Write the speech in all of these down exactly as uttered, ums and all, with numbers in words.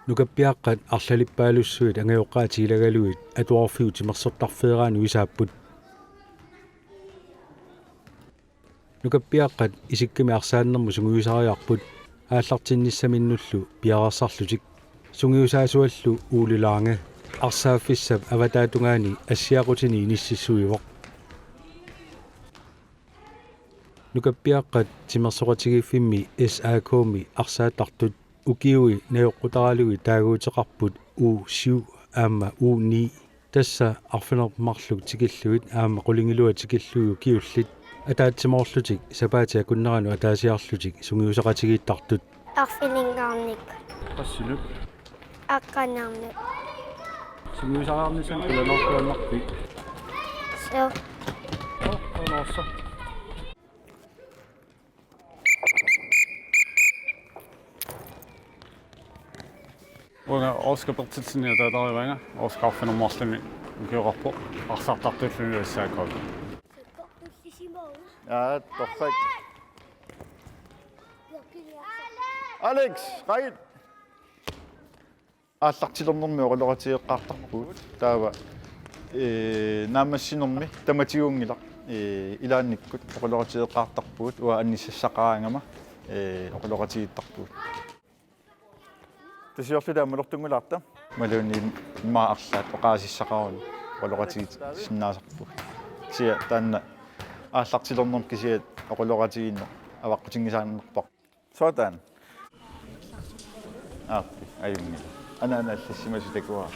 Nukappiaqqat arlalippaalussuit angajoqqaat tiilagalugit atuarfiup timersortarfeeraanut isaapput. Nukappiaqqat isikkami arsaannermut sungiusariarput aallartinnissaminnullu piareersarlutik. Sungiusaasuallu Ole Lange arsaaffissap avataatungaani assiaqutini inississuivoq. Nukappiaqqat timersoqatigiiffimmi S A K-mi arsaattartut ukiui najoqqutaralugit taaguuteqarput U syv aamma U ni. Tassa arfineq-marluk tikillugit aamma qulingiluat tikillugit ukiullit ataatsimoorlutik sapaatip akunneranut ataasiarlutik sungiusaqatigiittartut. Arfiningaarnik. Qassinut? Aqqaneerneq. Sungiusariarnissannut qilanaartuaannarpit? Suu. Aa, qanoq. Uanga Oscar Berthelsen ataatarivunga, Oscar arfineq-marlunnik ukioqarpoq, arsartartuulluni S A K-mi. Aa, torrak. Alex, right. Aallartilernermi oqaloqatigeqqaartarpugut. Taava, ee, naammassinermi tamatiguunngilaq, ee, ilaannikkut oqaloqatigeqqaartarpugut, uanga annissassaqaraangama, ee, oqaloqatigiittarpugut. Tasiorlu taama malortunngulaarta. Imaluunniit immaqa arlaat oqaasissaqaruni oqaloqatigiissinnaasarpugut. Kisianni taanna aallartilernermi kisiat oqaloqatigiinneq avaqqutinngisaannarpoq. Sådan. Aappi, ajunngilaq. Anaana allassimasut takuara.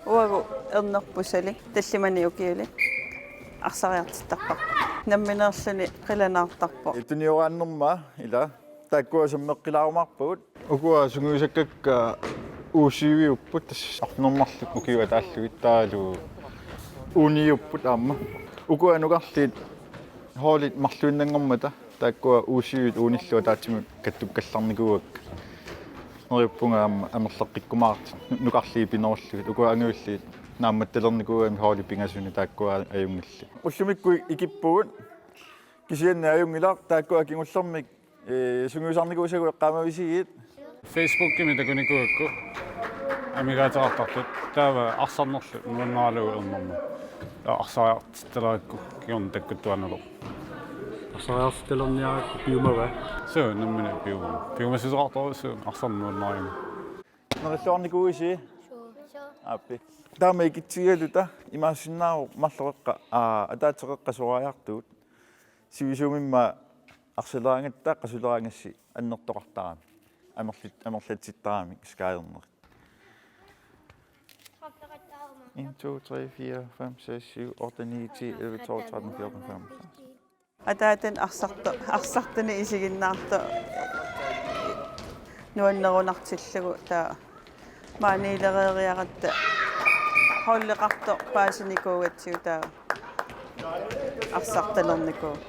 Uagut ernerput suli, tallimanik ukiulik arsariartittarparput. Nammineerluni qilanaartarpoq. Tunioraannerma ila taakkua sammeqqilaarumaarpagut. Ukua sungiusakkakka U syv-iupput, tassa arfineq-marluk ukiut ataallugit, taavalu U ni-upput aamma. Ukua nukarliit holdit marluinnanngormata taakkua U syv-it U ni-llu ataatsimut kattukkallarnikuuakka. Neriuppunga aamma amerleqqikkumaartut nu-, nukarliit pinerullugit. Ukua angajulliit naammattalernikuugamik holdit pingasuni, taakkua ajunngillat. Ullumikkut ikippugut, kisianni ajunngilaq, taakkua kingullermik, ee, sungiusarnikuusagut eqqaamavisigiit. Facebookimi takunikuugakku amigaateqartartut, taava arsarnerlu nuannaralugu ernermut. Taava arsariartitalerakku kingorna takkuttuaannarlugu. Arsariartitalerniarakku piumava? Suu, nammineq piumava. Piumassuseqartorujussuuvoq arsarneq nuannarigami. Nerilluarnikuuisi? Aappi. Taama ikitsigigaluta imaassinnaavoq marloqeqqa, aa, ataaseq qeqqa suaariartugut. Sivisuumimma arsaleraangatta qasuleraangassi annertoqartarami. Amerlit-, amerlatsittaramik skaajernerit. En, to, tre, fire, fem, seks, syv, otte, ni, ti, elleve, tolv, tretten, fjorten, femten, seksten. Ataatani arsartu-, arsartunik isiginnaartoq nuannerunartillugu, taava maaniilereeriaratta holdeqartoq paasinikuugatsigu taava arsartalernikuuvoq.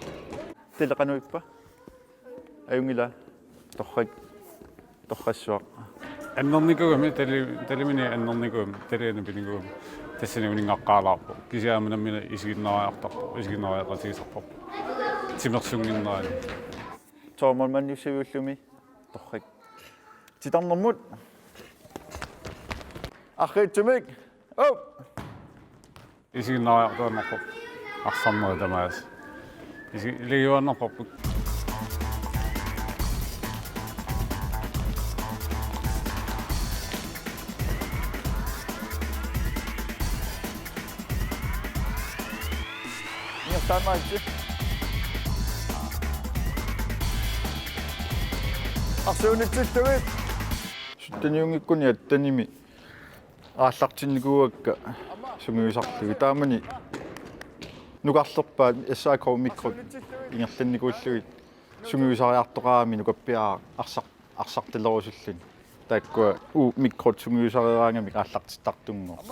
Tili qanoq ippa? Ajunngilaq. Torrak. Torrassuaq. Annernikuugami, tali-, talimini annernikuugami, taliani pinikuugami. Tassani uninngaqqaalaarpoq. Kisianni aamma nammineq isiginnaariartarpoq, isiginnaariaqatigisarparput. Timersunnginnerani. Tooq målmandiussavit ullumi? Torrak. Titarnermut. Arriitsumik. Op! Isiginnaariartuaannarpoq. Arsarnerit tamaasa. Isi-, ilagiuaannarparput. Ingerlaannarigitsi. Arsuunitsillugit. Sytteniunngikkuni attenimi aallartinnikuuakka sungiusarlugit. Taamani nukarlerpaat S A K Mikrot ingerlannikuullugit sungiusariartoqarami nukappiaraq arsar-, arsartalerusulluni. Taakkua U Mikrot sungiusareeraangamik aallartittartunngooq.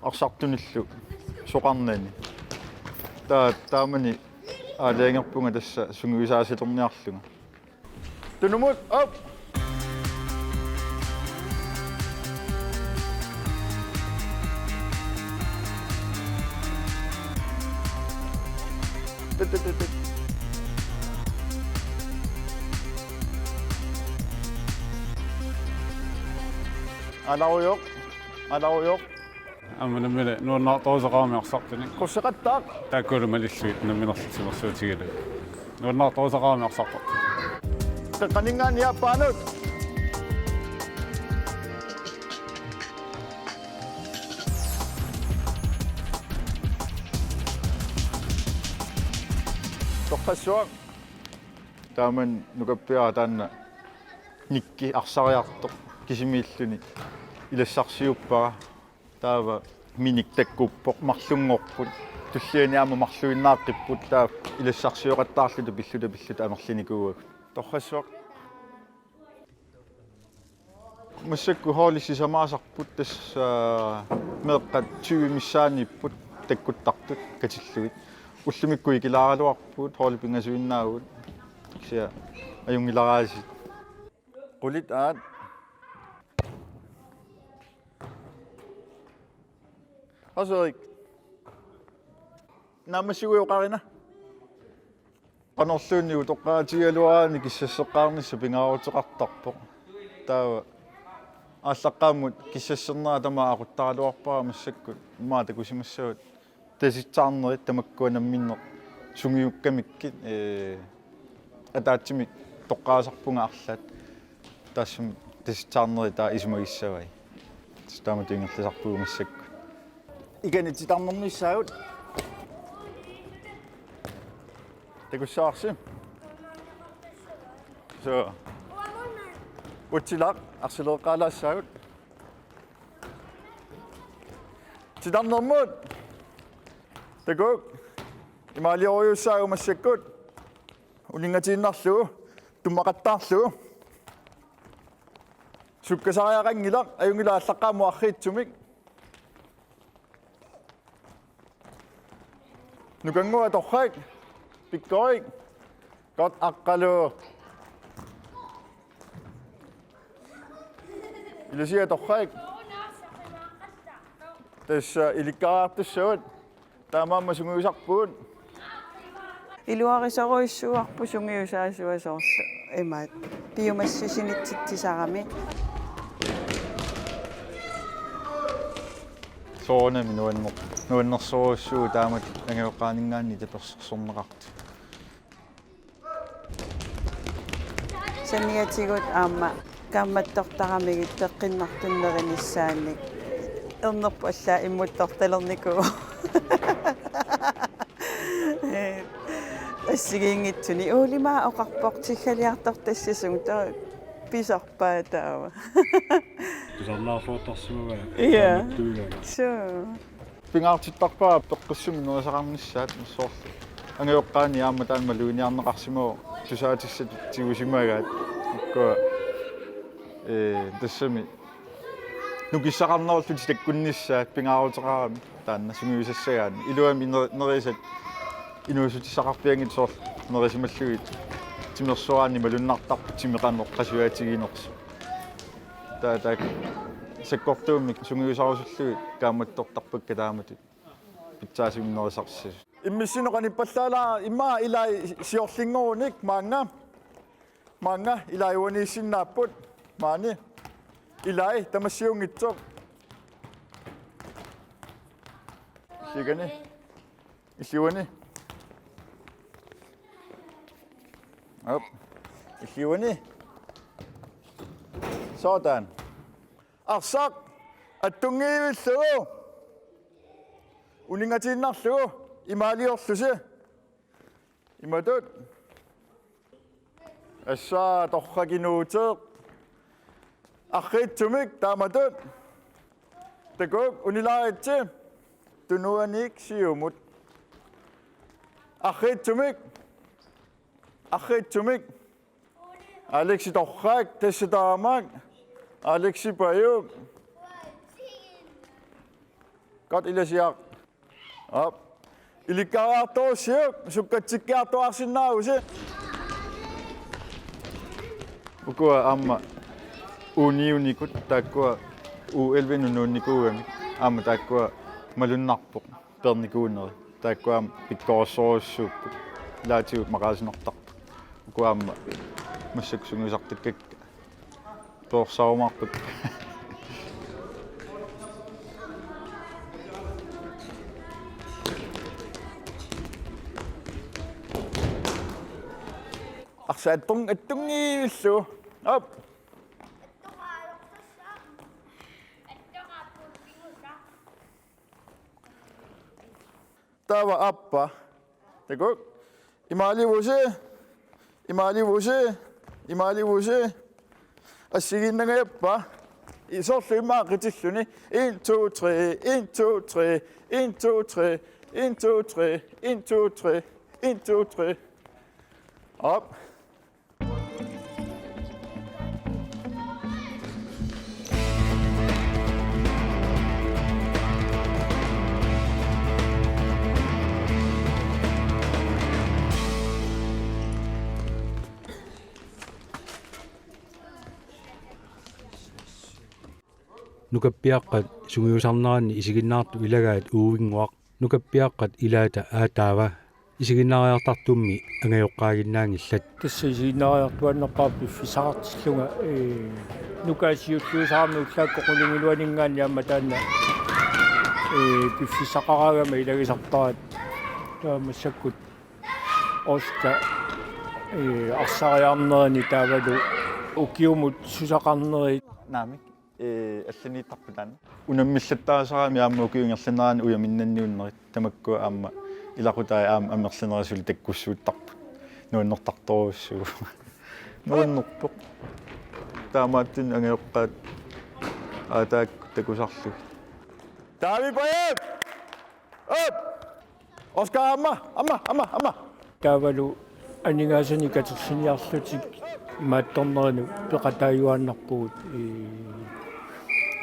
Arsartunillu soqarnani. Taa-, taamani aalajangerpunga tassa sungiusaasalerniarlunga. Tunumut, op! Tut, tut, tut, tut. Alarujoq, alarujoq. Aamma nammineq nuannaartorujussuuvoq arsartunik. Qusseqattaaq. Taakkulu malillugit nammineq timersuutigalugu. Nuannaartorujussuuvoq arsartartunik. Qeqqaninngaanniit aappaanut. Torrassuaq. Taamani nukappiaraq taanna nikki arsariartoq kisimiilluni ilassarsiuppara. Taava minik takkuppoq marlunngorput. Tulliani aamma marluinnaqqipput, taava ilassarsioqattaarluta pilluta pilluta amerlinikuuagut. Torrassuaq. Massakkut holdit sisamaasarput, tassa meeqqat tyve missaanniipput takkuttartut katillugit. Ullumikkut ikilaaraluarpugut, holdit pingasuinnaavugut. Kisianni ajunngilaraasiit. Qulit aat. Lars-Erik. Naammassiguit oqarina. Qanorluunniit utoqqaatigaluaraanni kissasseqqaarnissaq pingaaruteqartarpoq. Taava aallaqqaammut kissassernera tamaat aquttaraluarpara massakkut, immaqa takusimassavat. Tasitsaarnerit tamakkua namminneq sungiukkamikkit, ee, ataatsimik toqqaasarpunga arlaat. Taassuma tasitsaarnerit taava isumagissavai. Tassa taamatut ingerlasarpugut massakkut. Ikani titarnermissaagut. Takussavarsi. So. Utsilaaq, arsileqqaalaassaagut. Titarnermut. Takuuk. Imaaliorujussuussaagut massakkut. Uninngatiinnarlugu, tummaqattaarlugu. Sukkasariaqanngilaq, ajunngilaq aallaqqaammut arriitsumik. Nukannguaq torrak, pikkorik, kort aqqalu. Ilasiaq torrak. Tassa ilikkariartussavat. Taamaammat sungiusarpugut. Iluarisorujussuuarput sungiusaasuat soorlu imaat piumassusinitsitsisarami. Soorunami nuanner-, nuannersorujussuuvoq taamatut angajoqqaaninngaanniit tapersersorneqartut. Saniatigut aamma kaammattortaramigit peqqinnartunik nerinissaannik ernerput allaat immuttortalernikuuvoq. Assigiinngitsuni Uulimaa oqarpoq tiggaliartortassasugut, taava pisarpaa taava. Tusarnaarluartarsimavaa. Ja. Taamaattuugami. Suu. Pingaartittarpara peqqissumik nerisaqarnissaat, soorlu angajoqqaani aamma taanna maluginiarneqarsimavoq tusaatissatut tigusimagaat. Ukua, ee, tassami nukissaqarnerullutik takkunnissaat pingaaruteqarami taanna sungiusassagaanni. Iluamik ner-, nerisat inuussutissaqarpianngitsut, soorlu nerisimallugit timersoraanni malunnartarput timi qanoq qasujaatiginersoq. Taava taakku sakkortuumik sungiusarusullugit kaammattortarpakka taamatut pitsaasumik nerisarsimasut. Immissinnut qanippallaalaaq, immaqa ilai siorlinngorunik maanga. Maanga ilai uaniissinnaapput. Maani. Ilai tamassiunngitsoq. Illigani. Illit uani. Op. Illit uani. Sådan. Arsaq attunngivillugu. Uninngatiinnarlugu imaaliorlusi. Imatut. Assaa, torrak inuuteq. Arriitsumik taamatut. Takuuk, unilaaritsi. Tunuaniit siumut. Arriitsumik. Arriitsumik. Alexi torrak, tassa taamak. Alexi pajuk. Kort ilasiaq. Op. Ilikkariartorussiuk, sukkatsikkiartuaarsinnaavusi. Ukua aamma U ni-unikut, taakkua U elleve-nut nuunnikuugamik, aamma taakkua malunnarpoq peernikuuneri. Taakkua aamma pikkorissorujussuupput. Ilaatigut maqaasinartarput. Ukua aamma massakkut sungiusartakkakka. Peersarumaarput. Saattung attunngillu. Op. Taava aappa. Takuk. Imaalivusi. Imaalivusi. Imaalivusi. Assigiinnangajappa. Isorlu immaqa qitilluni. En, to, tre, en, to, tre, en, to, tre, en, to, tre, en, to, tre, en, to, tre. Op. Nukappiaqqat sungiusarneranni isiginnaartut ilagaat Uuvinnguaq. Nukappiaqqat ilaata aataava isiginnaariartartummi angajoqqaaginnaanngillat. Tassa isiginnaariartuaannarpara piffissaqartillunga, ee, Nukaasiulluisaarmi ullaakkut qulingiluaninngaanniit aamma taanna, ee, piffissaqaraangama ilagisartaraat taava massakkut Oscar, ee, arsariarnerani taavalu ukiumut susaqarneri. Naamik. Ee, allaniittarput taanna. Unammillattaasarami aamma ukiup ingerlanerani ujaminnanniunnerit. Tamakkua aamma ilaqutai aamma amerlanerit suli takkussuuttarput. Nuannertartorujussuuvoq. Nuannerpoq. Taamaattunik angajoqqaat aataakkut takusarlugit. Taami pajap! Op! Oscar, aamma, aamma, aamma, aamma. Taavalu aningaasanik katersiniarlutik imaattornerinut peqataajuaannarpugut, ee,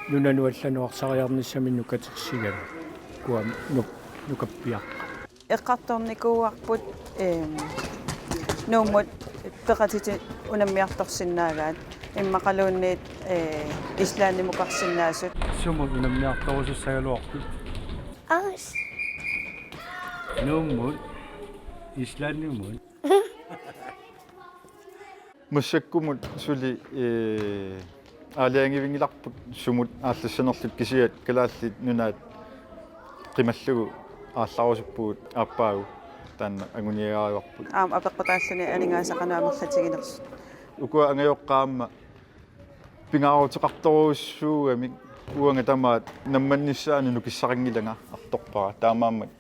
nunanut allanut arsariarnissaminnut katersigami, ukua nu-, nukappiaqqat. Eqqartornikuuarput, em, Nuummut peqatitit unammiartorsinnaagaat, immaqaluunniit, ee, Islandimukarsinnaasut. Sumut unammiartorusussagaluarpit? Aus. Nuummut, Islandimut. Massakkumut suli, ee, aalajangivinngilarput sumut aallassanerluta, kisianni Kalaallit Nunaat qimallugu aallarusuppugut aappaagu, taanna anguniagarivarput. Aamma apeqqutaalluni aningaasat qanoq amerlatiginersut. Ukua angajoqqaat aamma pingaaruteqartorujussuugamik, uanga tamaat nammannissaanut nukissaqanngilanga artorpara. Taamaammat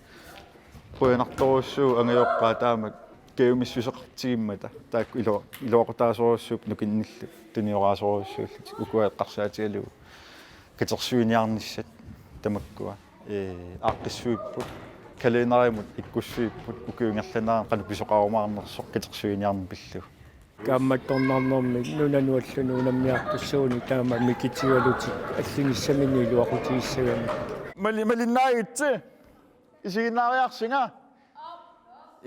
qujanartorujussuuvoq angajoqqaat taamak kajumissuseqartigimmata. Taakku ilo-, iluaqutaasorujussuupput nukinnillu tunioraasorujussuullutik, ukua eqqarsaatigalugu katersuiniarnissat tamakkua. Ee, aaqqissuipput, kalenderimut ikkussuipput, ukiup ingerlanerani qanoq pisoqarumaarnersoq katersuiniarneq pillugu. Kaammattornarnermik nunanut allanut unammiartussagunik taama mikitigalutik allinissaminnik iluaqutigissagami. Mali-, malinnaagitsi, isiginnaariarsinga.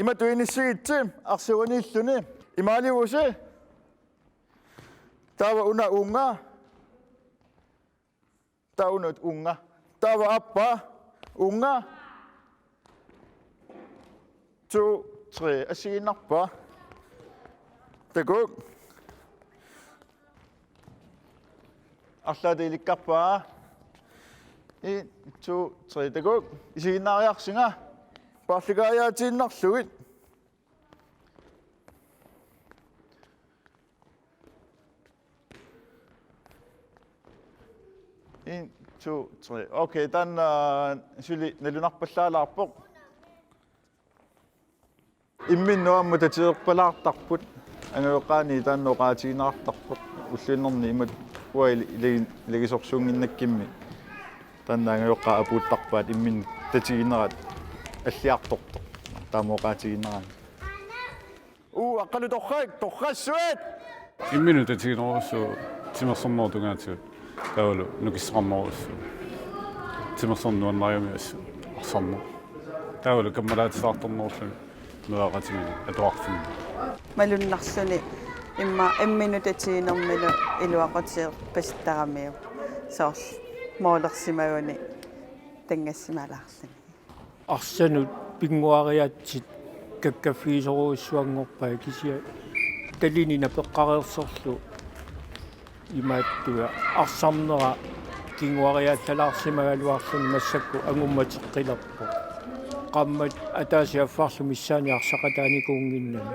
Imatut inissigitsi, arsuaniilluni. Imaalivusi. Taava una uunga. Taava una uunga. Taava aappa. Uunga. To, tre. Assigiinnarpa? Takuk. Arlaata ilikkarpa? En, to, tre. Takuk. Isiginnaariarsinga. Paarlakaajaatiinnarlugit. En, to, tre. Okay, taanna suli nalunarpallaalaarpoq. Imminnut aamma tatigerpalaartarput. Angajoqqaani taanna oqaatigineqartarpoq. Ulluinnarni imatut uanga ilagi-, ilagisorsuunnginnakkimmi. Taanna angajoqqaat apuuttarpaat imminnut tatiginerat alliartortoq. Taama oqaatiginerani. Uu, aqqalu torrak, torrassuit! Imminut tatiginerujussuuvoq timersornerup tungaatigut. Taavalu nukissaqarnerujussuuvoq. Timersorneq nuannariumi assut arsarneq. Taavalu kammalaatisaartornerulluni meeraqatigiinni atuarfimmi. Malunnarluni imma imminut tatiginerminut iluaqutissarpasittaramiuk. Soorlu moolersimaguni tanngassimalaarluni. Arsanut pinnguariaatsit kakkaffigisorujussuanngorpai kisianni talini napeqqareersorlu imaattuga arsarnera kinguariaallalaarsimagaluarluni massakkut angummateqqilerpoq. Qaammat ataaseq affarlu missaani arsaqataanikuunnginnami.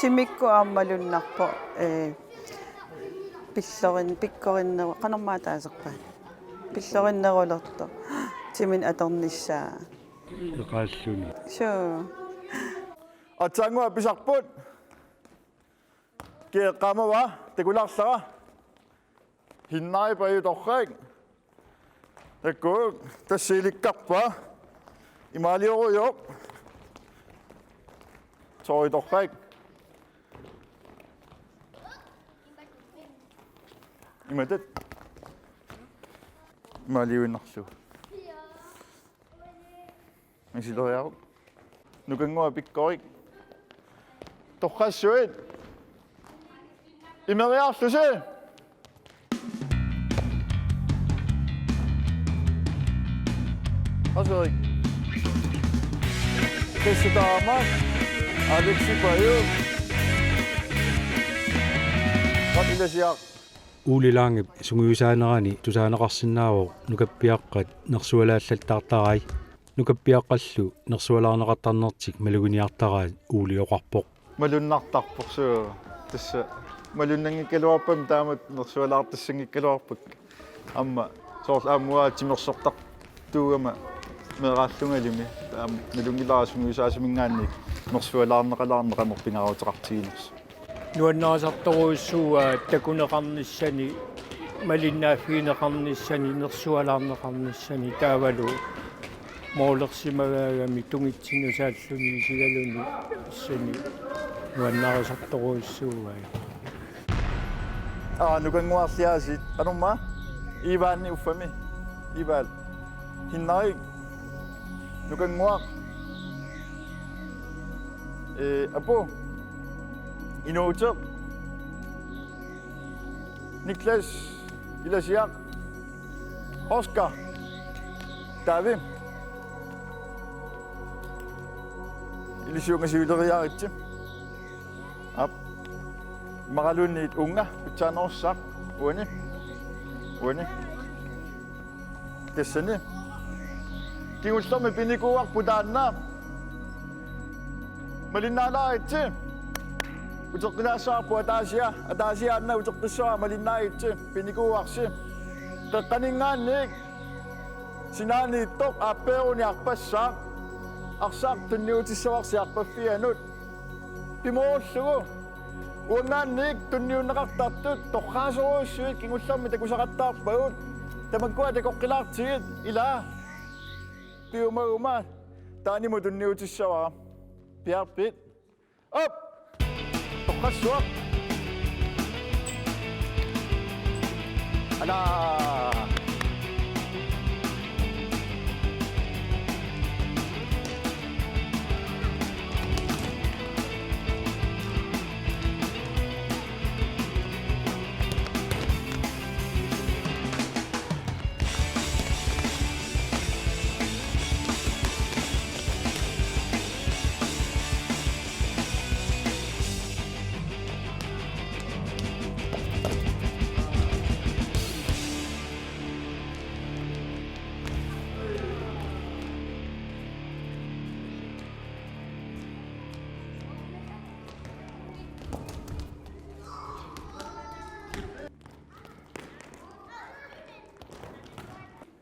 Timikkut aamma malunnarpoq, ee, pillorin-, pikkorinneru-, qanormaa taaserpaa. Pillorinnerulertoq. Timinik atornissaa. Eqaalluni. Suu. Aatsaannguaq pisarput. Kiaqqaamava, takulaarlara. Hinnari Paju Torrak. Takuuk, tassa ilikkarpaa. Imaaliorujoq. Tori Torrak. Imatut. Imaaliuinnarlugu. Isileriaruk. Nukannguaq pikkorik. Torrassuit. Imeriarlusi. Asurik. Tassa taama. Alexi Paju. Qap Ilasiaq. Ole Langep sungiusaanerani tusaaneqarsinnaavoq nukappiaqqat nersualaallattaartarai. Nukappiaqqallu nersualaarneqartarnertik maluginiartaraat Ole oqarpoq. Malunnartarpoq suu. Tassa malunnanngikkaluarpammi taamatut nersualaartassanngikkaluarpakka. Aamma soorlu aamma uanga timersortartuugama meeraallungalumi. Aamma nalunngilara sungiusaasuminngaanniit nersualaarneqalaarneq qanoq pingaaruteqartiginersoq. Nuannarisartorujussuuaa takuneqarnissani, malinnaaffigineqarnissani, nersualaarneqarnissani taavalu moolersimagaagami tungitsinnut saalluni isigaluni tassani nuannarisartorujussuuai. Aa, nukannguarliaasiit. Qanormaa? Ivaanni uffami. Ivaal. Hinnarik. Nukannguaq. Ee, Apu. Inuuteq. Niklas. Ilasiaq. Oscar. Davi. Ilisiungasiuleriaritsi. Aap. Immaqaluunniit uunga pitsaanerussaq uani. Uani. Tassani. Kingullermi pinikuuarput taanna. Malinnaalaaritsi. Uteqqilaassavarput ataasia, ataasia anna uteqqissavara malinnaaritsi. Pinikuuarsi. Qeqqaninngaanniit. Sinaaniittoq aappeeruni arpassaaq. Arsaq tunniutissavarsi arpaffianut. Pimoorullugu. Uanngaanniit tunniunneqartartut torraasorujussuit kingullermi takusaqattaarpagut. Tamakkua takoqqilaartigit ilaa. Piumaguma taanimut tunniutissavara. Piaarpit? Op! Torrassuaq. Alaa!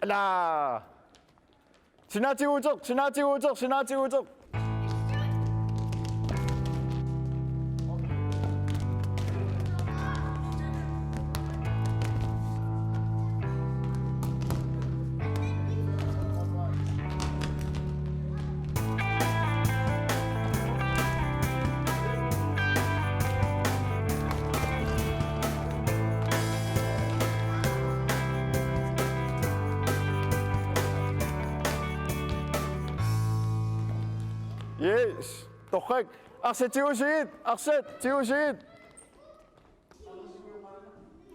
Alaa! Sinaatiguuteq, sinaatiguuteq, sinaatiguuteq. Yes. Torrak. Arsaq tigusigit. Arsaq tigusigit.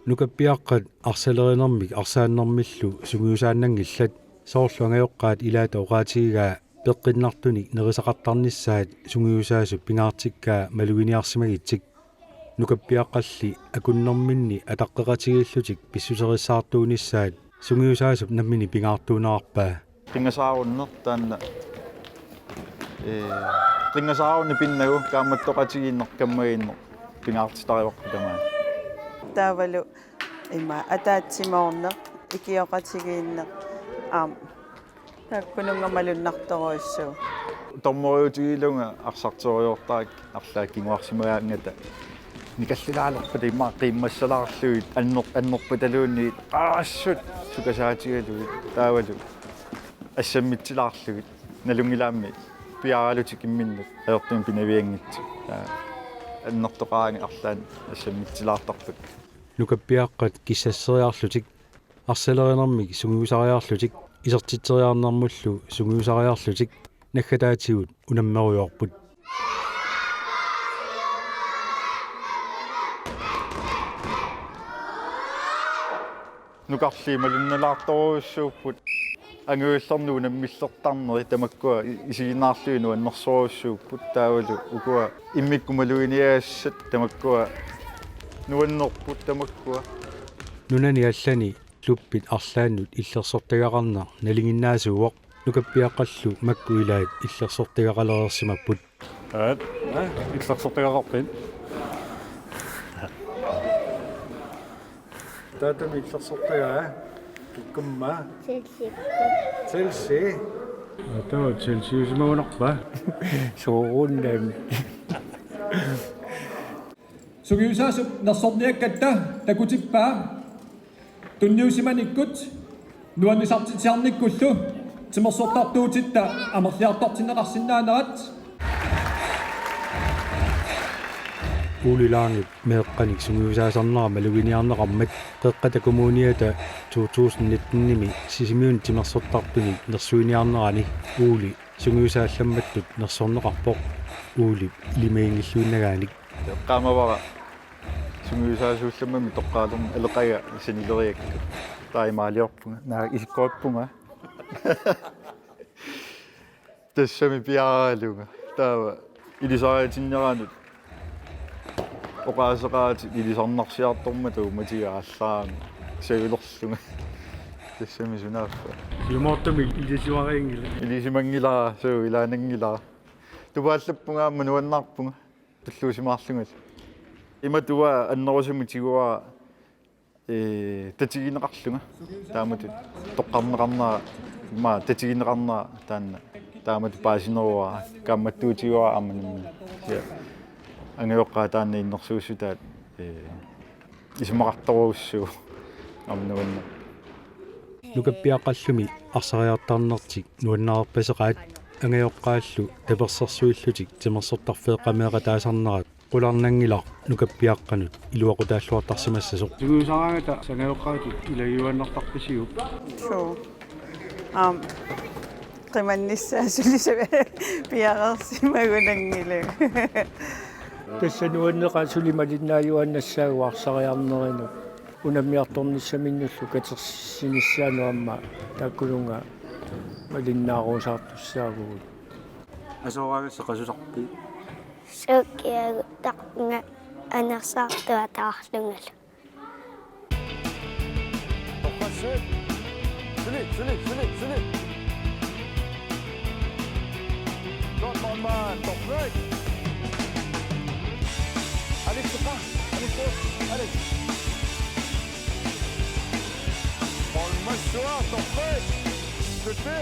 Nukappiaqqat arsalerinermik arsaannermillu sungiusaannanngillat, soorlu angajoqqaat ilaata oqaatigigaa peqqinnartunik nerisaqartarnissaat sungiusaasup pingaartikkaa maluginiarsimagitsik. Nukappiaqqalli akunnerminni ataqqeqatigiillutik pissuserissaartuunissaat sungiusaasup nammineq pingaartuunerarpaa. Pingasaarunneq taanna, ee, Qinngasaaruni pinnagu kaammattoqatigiinneq kammagiinneq pingaartitarivarput tamaani. Taavalu ima ataatsimoorneq, ikioqatigiinneq, aamma taakkununnga malunnartorujussuuvoq. Dommeriutigilunga arsarteriartarakkit arlaat kinguarsimagaangata nikallilaalerpata immaqa qiimmassalaarlugit anner-, annerpataluunniit qassut sukasaatigalugit taavalu assammitsilaarlugit nalunngilaammi piaaraluttunik imminnut ajortumik pinavianngitsut. Taava annertoqaraangat arlaannik assammitsilaartarpakka. Nukappiaqqat kissasseriarlutik, arsalerinermik sungiusariarlutik, isertitseriarnermullu sungiusariarlutik naggataatigut unammerujoorput. Nukarliit malunnalaartorujussuupput. Angajullerni unammillertarneri tamakkua i-, isiginnaarlugit nuannersorujussuupput taavalu ukua immikkut maluginiagassat tamakkua nuannerput tamakkua. Nunani allani klubbit arlaannut illersortagaqarneq nalinginnaasuuvoq, nukappiaqqallu makku ilaat illersortagaqalereersimapput. Aat, aa, illersortagaqarpit? Taatami illersortagaa, kikkumma? Chelsea. Chelsea? Aa, taava Chelseausimagunarpa? Soorunami. Sungiusaasup nersorniakkatta takutippaa tunniusimanikkut nuannisartitsiarnikkullu timersortartuutitta amerliartortinneqarsinnaanerat. Ole Langep meeqqanik sungiusaasarnera maluginiarneqarmat Qeqqata Kommuniata to tusind nitten-imi Sisimiuni timersortartunik nersuiniarnerani Ole sungiusaallammattut nersorneqarpoq Olep ilimaginngilluinnagaanik. Eqqaamavara sungiusaasuullammamik toqqaalermat aleqaga sanileriakka. Taamaaliorpunga. Naa isikkoqarpunga. Tassami piaaralunga. Taava ilisaritinneranut oqaaseqaatit ilisarnarsiartormata uumatiga aallaraangat sajulerlunga. Tassami sunaaffa. Ilumoortumik ilisimaginngilara. Ilisimanngilara, suu ilaanngilara. Tupaallappunga aamma nuannaarpunga. Tulluusimaarlungalu. Imatut annerusumik tiguara, ee, tatigineqarlunga. Taamatut toqqarneqarnera, immaqa tatigineqarnera taanna. Taamatut paasineruara, kaammattuutigaara aamma nammineq. Kisianni angajoqqaat taanna innersuussutaat, ee, isumaqartorujussuuvoq aamma nuanneq. Nukappiaqqallumi arsariartarnertik nuannareerpaseqaat, angajoqqaallu tapersersuillutik timersortarfeeqqameeqataasarnerat qularnanngilaq nukappiaqqanut iluaqutaalluartarsimassasoq. Sungiusaraangata angajoqqaatut ilagiuaannartarpisiuk? Suu. Aamma. Qimannissaa suli piareersimagunanngilagut. Tassa nuanneqaaq suli malinnaajuaannassaagut arsariarnerinut. Unammiartornissaminnullu katersinissaanut aamma taakkununnga malinnaarusaartussaavugut. Asooraagassaq qasusarpit? Sukiagut tarpunga anersaartuataarlungalu. Torrak, suli. Suli, suli, suli, suli. Godt, målmand. Torrak. Alex, torrak. Alex, Alex. Målmand, sua, torrak. Støtte.